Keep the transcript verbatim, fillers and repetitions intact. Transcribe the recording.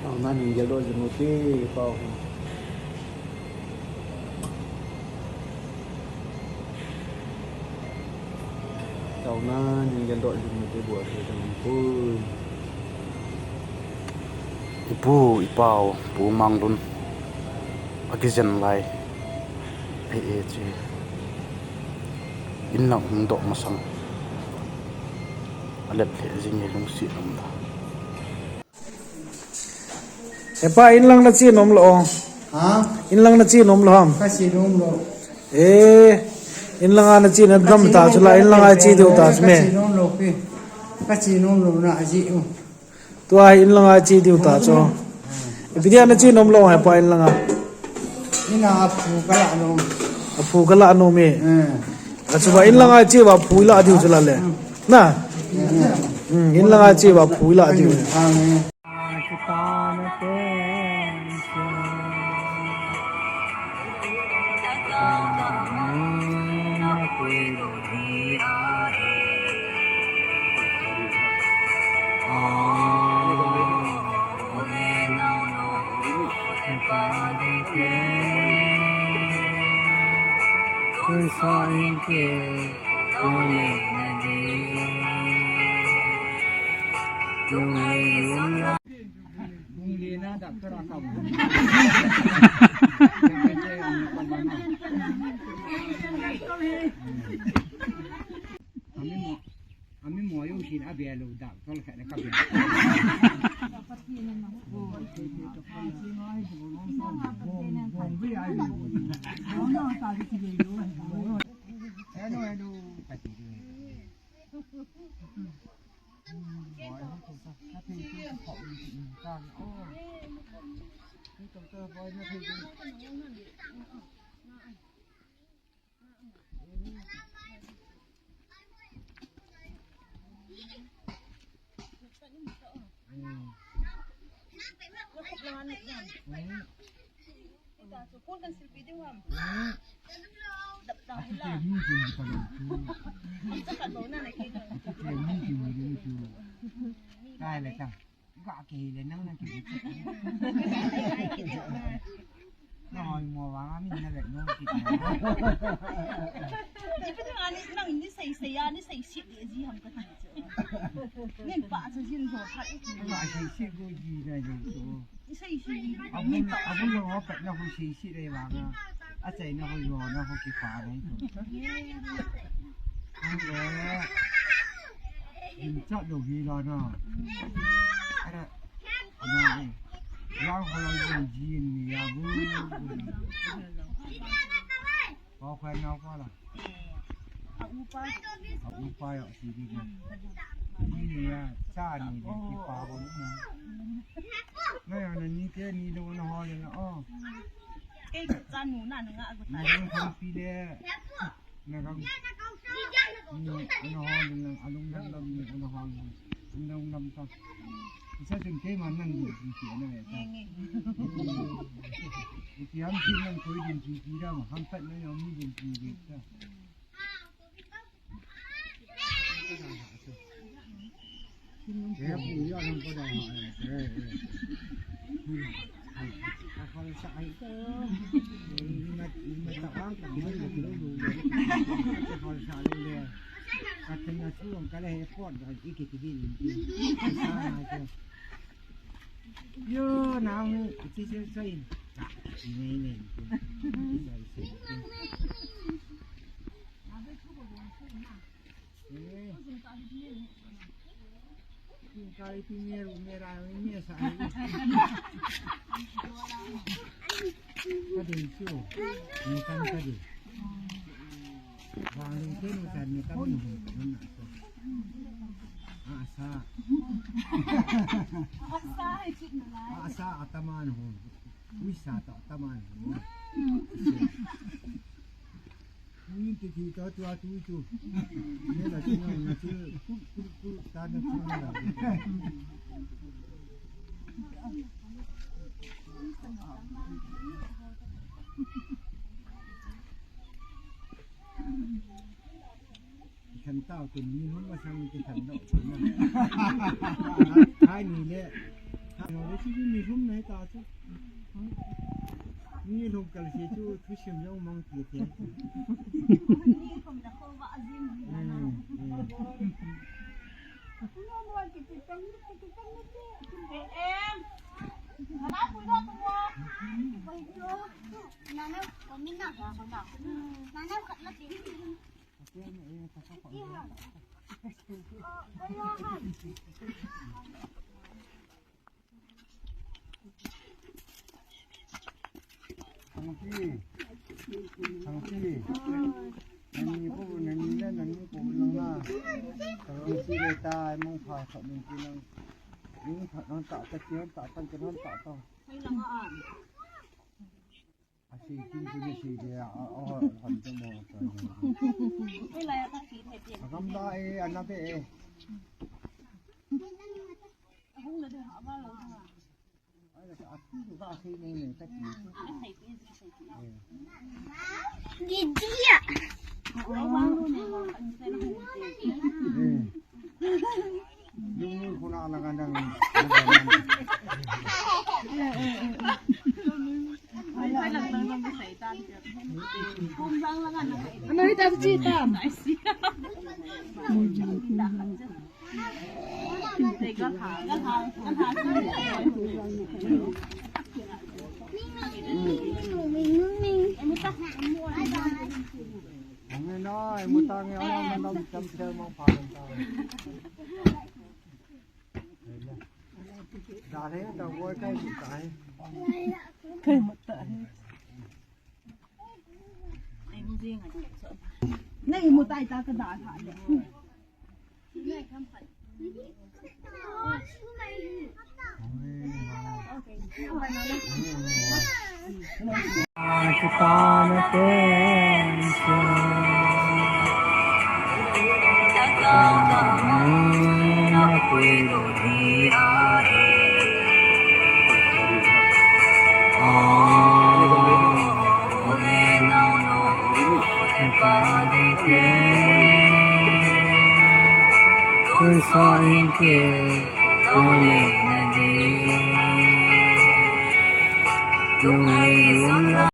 Taona ning geldoh jing ute, Pau. Taona ning geldoh jing ute, bu ate jong pu. Ipu, ipau, Pu Manglun. Akijen lai. He e chi. Inlang hung doh masang. Alet le jing e lungsi lam da. Hepa, inlang nache nom lou. Ha? Inlang nache nom lou ham? Kache nom lou. Eh, inlanga nache na dam ta chu la, inlanga che diu ta chu me. Kache nom lou pi. Kache nom lou na aji u. Tua inlanga che diu ta chu. Ipi dia nache nom lou hepa inlanga? Ina aphu kala nom. Aphu kala nom e. Eh. Achu ba inlanga che ba phu ila diu chu la le. Na? Hmm, inlanga che ba phu ila diu. Ami mo yung sin abi alo da, kol ka na kabi. Ano, ano, pati. Kai le ta. Ga kihile nang nang kihile. Na hoi mo vang a min na vet nom kit na. Ipi tu ani nang ni sei sei a ni sei sit di ji ham ka ti. Nin pa sa jin ho phat. Ba sei sit go ji na ji to. Ni sei sit. Abun abun lo ho phat na ho sei sit le vang a. Achaina ho jo na ho kipa na to. Ang le. Jin chat lo hi la na. Ara. Ana e. Yang ho lo jin jin ni ya bu. Ko khoi na ko la. A upa. A upa yo si di ko. Ni ni ya cha ni ni kipa ko ni. Na ya na ni ke ni lo na ho le na o. Ke cha nu na na nga ko ta. Ni ko pi le. Na gam. Ni, ano ho, ni lang, alung lang lam, ni ano ho, ni lang lam ta. Isa chun keiman nang din, din si ano eh, ta. Iti ham si nang koi din, din, din, da, ma, ham pat na yung, ni din, din, din, ta. Yo, now, it's easy to say. Ka dei chu. Ni kan ka dei. Vang dei ke ni kan ni kan ni hun kan na so. Asa. Asa ataman hun. Uisa ta ataman hun. Uin ti ti ta tu atu tu. Ni la tu na tu. Ku ku ku ta na tu na la. Kan tao tu ni hun ma sang ti kan do. Hai ni le. Ni lhum kal si chu thusim jong mang ti ti. Thangpi, Thangpi. Nani ko, nani na, nani ko lang na. Thangpi le ta, mong pha, sa mong pi lang. Yung ta, ta, ta, ta, ta, ta, ta, ta, ta. Asi kin tu ni si dia, a, a, a, ham tu mo, ta, ta. Agam da e, ana te e. Ai, la, a, tu, tu, ka si ni ni, ta ki. Gidia. Eh. Yung, yung, kuna lang ang Ano hita si Chita? Ang ina, ay, mutang yung ano, manong champion mong parang tao. Dali, daw boy, kay mutang. Kay mutang. Nai mutai ta ka da tha le.